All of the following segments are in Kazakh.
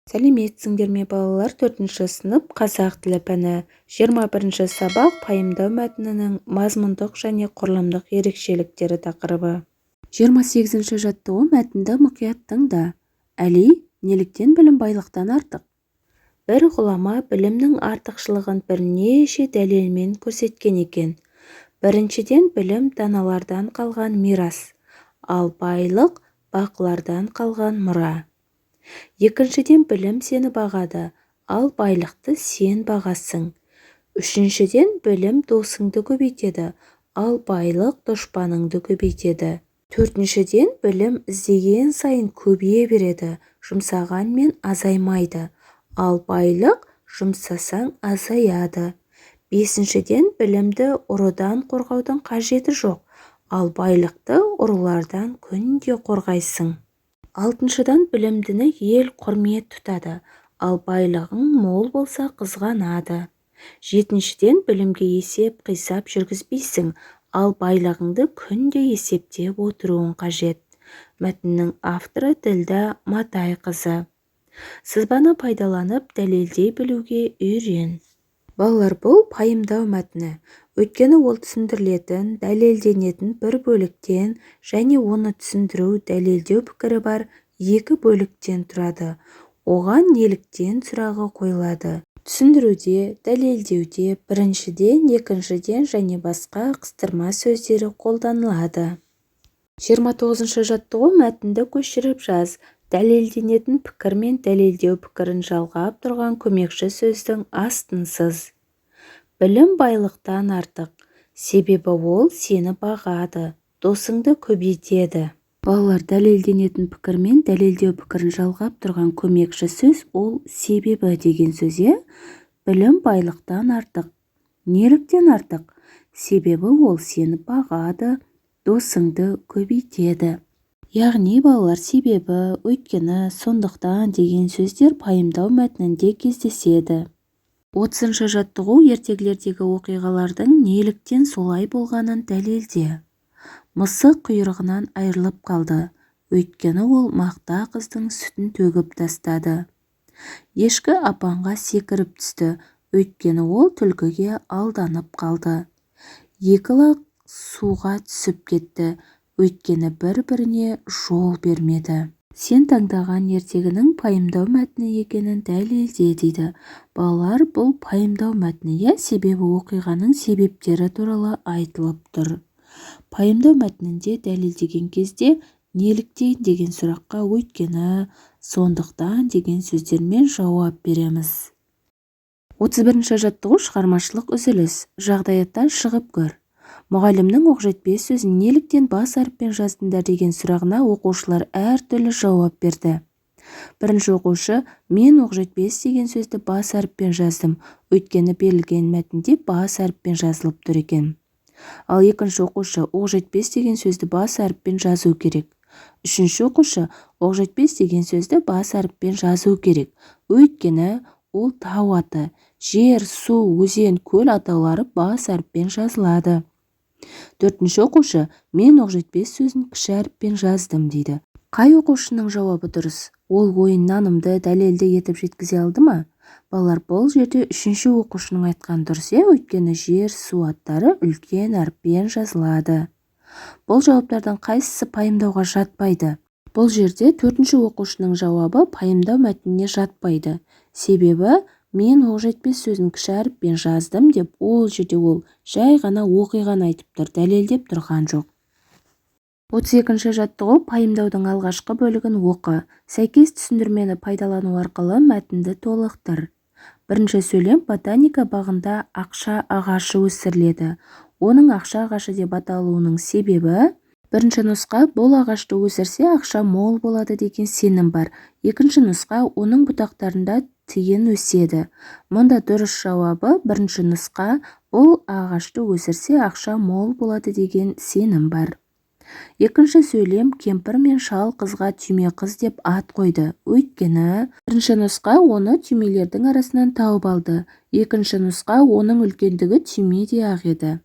Сәлеметсіңдер ме, балалар! Төртінші сынып, қазақ тілі пәні, 21-сабақ, «Пайымдау мәтінінің мазмұндық және құрылымдық ерекшеліктері» тақырыбы. 28-жаттығу. Мәтінді мұқият тыңда. Әли, неліктен білім байлықтан артық? Бір ғұлама білімнің артықшылығын бірнеше дәлелмен көрсеткен екен. Біріншіден, білім даналардан қалған мирас, ал байлық бақылардан қалған мұра. Екіншіден, білім сені бағады, ал байлықты сен бағасың. Үшіншіден, білім досыңды көбейтеді, ал байлық дұшпаныңды көбейтеді. Төртіншіден, білім іздеген сайын көбейе береді, жұмсағанмен азаймайды, ал байлық жұмсасаң азаяды. Бесіншіден, білімді ұрыдан қорғаудың қажеті жоқ, ал байлықты ұрылардан күнде қорғайсың. Алтыншыдан, білімдіні ел құрмет тұтады, ал байлығың мол болса, қызғанады. Жетіншіден, білімге есеп-қисап жүргізбейсің, ал байлығыңды күнде есептеп отыруың қажет. Мәтіннің авторы Ділдә Матайқызы. Сызбаны пайдаланып, дәлелдей білуге үйрен. Балалар, бұл пайымдау мәтіні. Өйткені ол түсіндірілетін, дәлелденетін бір бөліктен және оны түсіндіру, дәлелдеу пікірі бар екі бөліктен тұрады. Оған «неліктен» сұрағы қойылады. Түсіндіруде, дәлелдеуде біріншіден, екіншіден және басқа қыстырма сөздері қолданылады. 29-жаттығу. Мәтінді көшіріп жаз. Дәлелденетін пікір мен дәлелдеу пікірін жалғап тұрған көмекші сөздің астын сыз. Білім байлықтан артық, себебі ол сені бағады, досыңды көбейтеді. Балалар, дәлелденетін пікір мен дәлелдеу пікірін жалғап тұрған көмекші сөз ол «себебі» деген сөз, иә. Білім байлықтан артық. Неліктен артық? Себебі ол сені бағады, досыңды көбейтеді. Яғни, балалар, себебі, өйткені, сондықтан деген сөздер пайымдау мәтінінде кездеседі. 30-жаттығу. Ертегілердегі оқиғалардың неліктен солай болғанын дәлелде. Мысық құйрығынан айырылып қалды, өйткені ол мақта қыздың сүтін төгіп тастады. Ешкі апанға секіріп түсті, өйткені ол түлкіге алданып қалды. Екі лақ суға түсіп кетті, өйткені бір-біріне жол бермеді. Сен таңдаған ертегінің пайымдау мәтіні екенін дәлелде дейді. Балалар, бұл пайымдау мәтіні, иә, себебі оқиғаның себептері туралы айтылып тұр. Пайымдау мәтінінде дәлелдеген кезде «неліктен» деген сұраққа «өйткені», «сондықтан» деген сөздермен жауап береміз. 31-жаттығу. Шығармашылық үзіліс. Жағдаяттан шығып көр. Мұғалімнің «Оқжетпес» сөзін неліктен бас әріппен жаздыңдар деген сұрағына оқушылар әртүрлі жауап берді. Бірінші оқушы: «Мен «Оқжетпес» деген сөзді бас әріппен жаздым, өйткені берілген мәтінде бас әріппен жазылып тұр екен». Ал екінші оқушы: «Оқжетпес деген сөзді бас әріппен жазу керек». Үшінші оқушы: «Оқжетпес деген сөзді бас әріппен жазу керек, өйткені ол тау аты, жер, су, өзен, көл атаулары бас әріппен жазылады». Төртінші оқушы: «Мен «Оқжетпес» сөзін кіші әріппен жаздым», – дейді. Қай оқушының жауабы дұрыс? Ол ойын нанымды, дәлелді етіп жеткізе алды ма? Балалар, бұл жерде үшінші оқушының айтқаны дұрыс, иә, өйткені жер, су аттары үлкен әріппен жазылады. Бұл жауаптардың қайсысы пайымдауға жатпайды? Бұл жерде төртінші оқушының жауабы пайымдау мәтініне жатпайды. Себебі «мен «Оқжетпес» сөзін кіші әріппен жаздым» деп, ол жерде ол жай ғана оқиғаны айтып тұр, дәлелдеп тұрған жоқ. 32-жаттығу. Пайымдаудың алғашқы бөлігін оқы. Сәйкес түсіндірмені пайдалану арқылы мәтінді толықтыр. Бірінші сөйлем: Ботаника бағында ақша ағашы өсіріледі. Оның ақша ағашы деп аталуының себебі: Бірінші нұсқа: бұл ағашты өсірсе, ақша мол болады деген сенім бар. Екінші нұсқа: оның бұтақтарында тиын өседі. Мұнда дұрыс жауабы бірінші нұсқа: бұл ағашты өсірсе, ақша мол болады деген сенім бар. Екінші сөйлем: Кемпір мен шал қызға Түйме қыз деп ат қойды, өйткені: Бірінші нұсқа: оны түймелердің арасынан тауып алды. Екінші нұсқа: оның үлкендігі түймедей-ақ еді.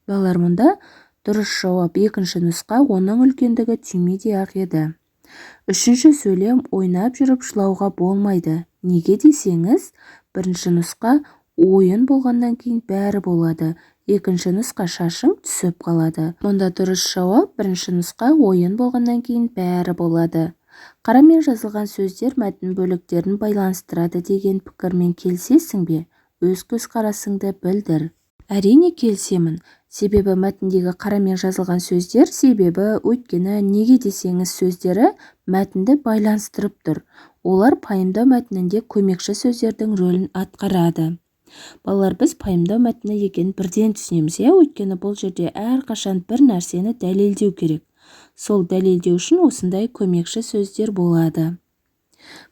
Балалар, мұнда дұрыс жауап екінші нұсқа: оның үлкендігі түймедей-ақ еді. Үшінші сөйлем: ойнап жүріп жылауға болмайды. Неге десеңіз, бірінші нұсқа: ойын болғаннан кейін бәрі болады. Екінші нұсқа: шашың түсіп қалады. Мұнда дұрыс жауап бірінші нұсқа: ойын болғаннан кейін бәрі болады. Қарамен жазылған сөздер мәтін бөліктерін байланыстырады деген пікірмен келісесің бе? Өз көзқарасыңды білдір. Әрине, келісемін. Себебі мәтіндегі қарамен жазылған сөздер себебі, өйткені, неге десеңіз сөздері мәтінді байланыстырып тұр. Олар пайымдау мәтінінде көмекші сөздердің рөлін атқарады. Балалар, біз пайымдау мәтіні екенін бірден түсінеміз, иә? Өйткені бұл жерде әрқашан бір нәрсені дәлелдеу керек. Сол дәлелдеу үшін осындай көмекші сөздер болады.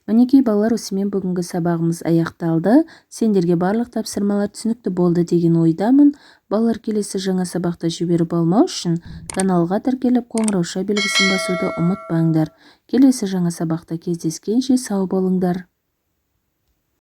Мінекей, балалар, осымен бүгінгі сабағымыз аяқталды. Сендерге барлық тапсырмалар түсінікті болды деген ойдамын. Балалар, келесі жаңа сабақты жіберіп алмау үшін каналға тіркеліп, қоңырауша белгісін басуды ұмытпаңдар. Келесі жаңа сабақта кездескенше, сау болыңдар.